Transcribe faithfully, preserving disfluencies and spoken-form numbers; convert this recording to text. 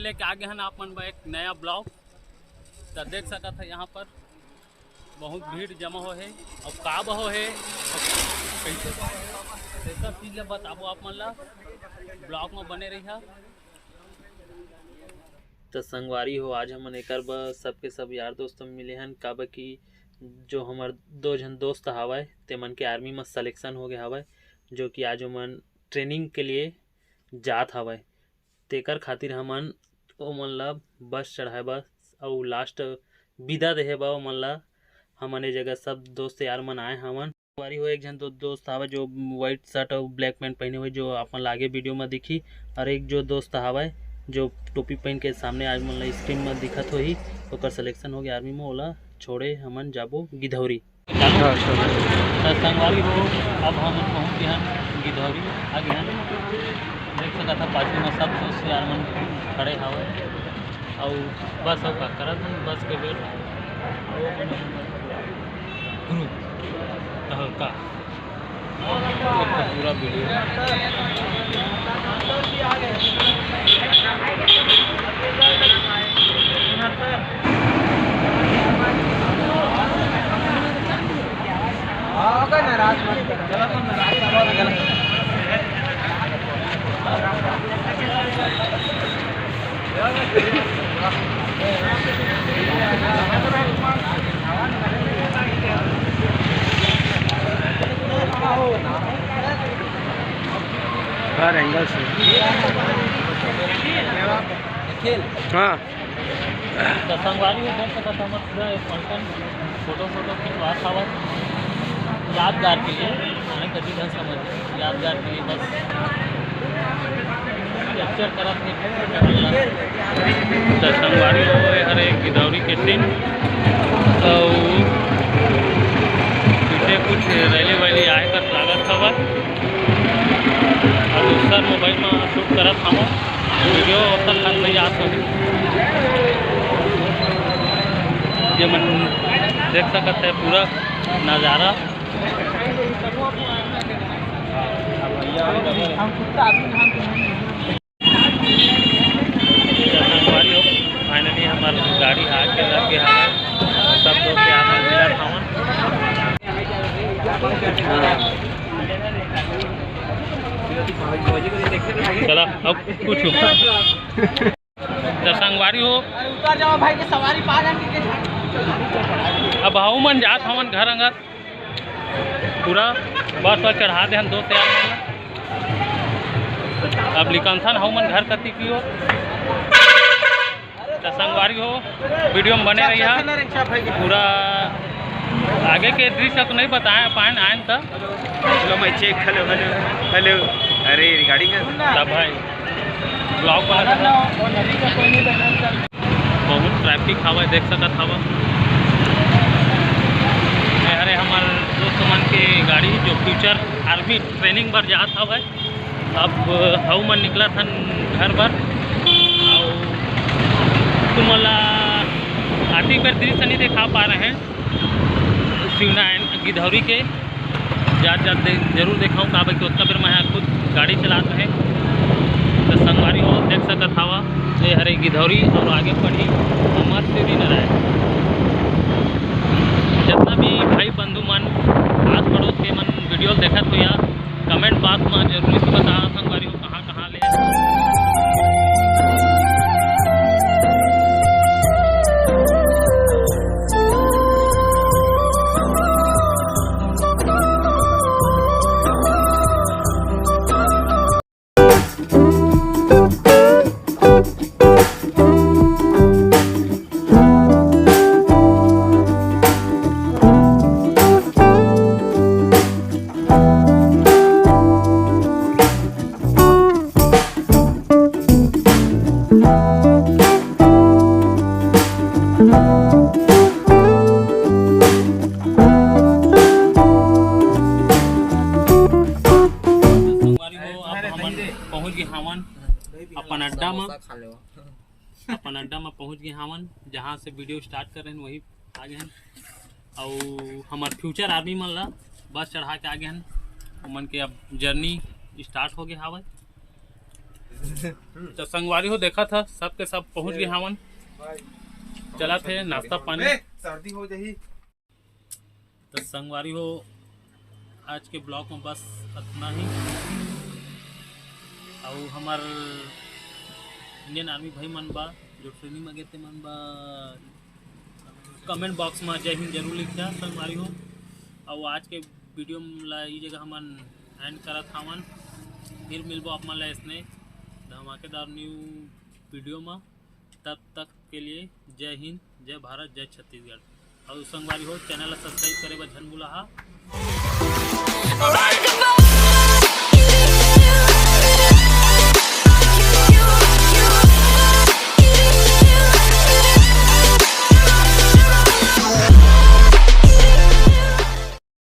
लेके आ गे हन आप मन बर एक नया ब्लॉग। त देख सकत ह, यहाँ पर बहुत भीड़ जमा हो हे, अउ का बहो हे, अउ कैसे बहो हे, ये सब चीज ल बताबो आप मन ला। ब्लॉग में बने रहिहा। त संगवारी हो, आज हमन एकर बर सबके सब यार दोस्त मन मिले हन, काबर कि जो हमर दो झन दोस्त हावय, ते मन के आर्मी में सिलेक्शन हो गए हावय, जो कि आज ओमन ट्रेनिंग के लिए जात हावय। तेकर खातिर हमन ओमन ला बस चढ़ाए बर अउ लास्ट विदा देहे बर ओमन ला हमन ए जगह सब दोस्त यार मन आए हावन। संगवारी हो, एक झन दो दोस्त हावय जो व्हाइट शर्ट अउ ब्लैक पैंट पहने हुए, जो आप मन ला आगे वीडियो में दिखी, और एक जो दोस्त हावय जो टोपी पहन के सामने आज मन ला स्क्रीन में दिखत होही, ओकर सिलेक्शन हो गया आर्मी में, ओला छोड़े हमन जाबो गिधौरी। अच्छा। त संगवारी हो, अब हम पहुंच गए हन गिधौरी, आ गए हन। देख सकत ह, पाछू में सब दोस्त यार मन खड़े हावय, अउ बस अउ का करत हन, बस के वेट। अउ ग्रुप तहलका पूरा वीडियो। हर एंगल से। हाँ। त संगवारी हो, देख सकत ह, हमर पूरा एक फंक्शन फोटो फोटो खिंचवात हवय यादगार के लिए, नहीं कभी ढंग समझ, यादगार के लिए बस कैप्चर करत हे। त संगवारी हो, ये हरे गिधौरी के सीन, अउ पीछे कुछ रैली वैली आए कर लागत हवय, अउ दूसर मोबाइल में शूट करत हवं। वीडियो ओतक खास नहीं आत होही। ये मन देख सकत है पूरा नज़ारा। संगवारी हो, finally हमार गाड़ी आके लग गया है। सब लोग के आनंद मिलत हवन। चला, अब कुछ तो संगवारी हो, अरे उतर जाओ भाई के सवारी पा जाएंगे के झाड़। अब हऊ मन जात हवन घर अंगत, पूरा बस पर चढ़ा दे हम दोस्त यार मन। अब निकलथन हऊ मन घर कती की ओर। तो संगवारी हो, वीडियो में बने रहिहा। पूरा आगे के दृश्य तो नहीं बताए पाए आए त। हेलो, मैं चेक, हेलो, हेलो, हेलो। अरे, रिकॉर्डिंग है। तब भाई, ब्लॉग बना था। बहुत ट्रैफिक हवा, देख सकत हवा। ये हरे हमार दोस्त मन के गाड़ी, जो फ्यूचर आर्मी ट्रेनिंग बर जात हवय। अब हऊ मन निकलत हन घर बर। अउ तुमन ला आती बेर दृश्य नहीं दिखा पा रहे हैं। शिवनारायण गिधौरी के जात जात दे-, जरूर देखाऊँ, काबर कि ओतना बेर मैं खुद गाड़ी चलात रहे। तो संगवारी हो देख सकत हवा, ये हरे गिधौरी और आगे बढ़ी हमार श्री नारायण। जितना भी भाई बंधु मन, आस पड़ोस के मन वीडियो देखत हो यार, कमेंट बॉक्स में जरूर से बता संगवारी हो कहाँ कहाँ ले। संगवारी हो, अब हमन पहुंच गे हावन अपन अड्डा म। अपन अड्डा म पहुंच गे हावन, जहां से वीडियो स्टार्ट कर रहे हैं, वही आ गए हैं। अउ हमर फ्यूचर आर्मी मन ला बस चढ़ा के आ गए हैं। ओमन के अब जर्नी स्टार्ट हो गए हावय। तो संगवारी हो, देखा था सबके सब पहुंच गए हमन। चला थे नाश्ता पानी। सर्दी हो जाही। तो संगवारी हो, आज के ब्लॉग में बस इतना ही। अउ हमार इंडियन आर्मी भाई मन बा, जो ट्रेनिंग में गए थे मन बा, कमेंट बॉक्स में जय हिंद जरूर लिखा संगवारी हो। अउ आज के वीडियो ला ई जगह हमन एंड करत हवन। फिर मिलबो आप मन ला ऐसने धमाकेदार न्यू वीडियो में। तब तक के लिए जय हिंद, जय भारत, जय छत्तीसगढ़। अउ संगवारी हो, चैनल ला सब्सक्राइब करे बर झन भूला हा। Alright.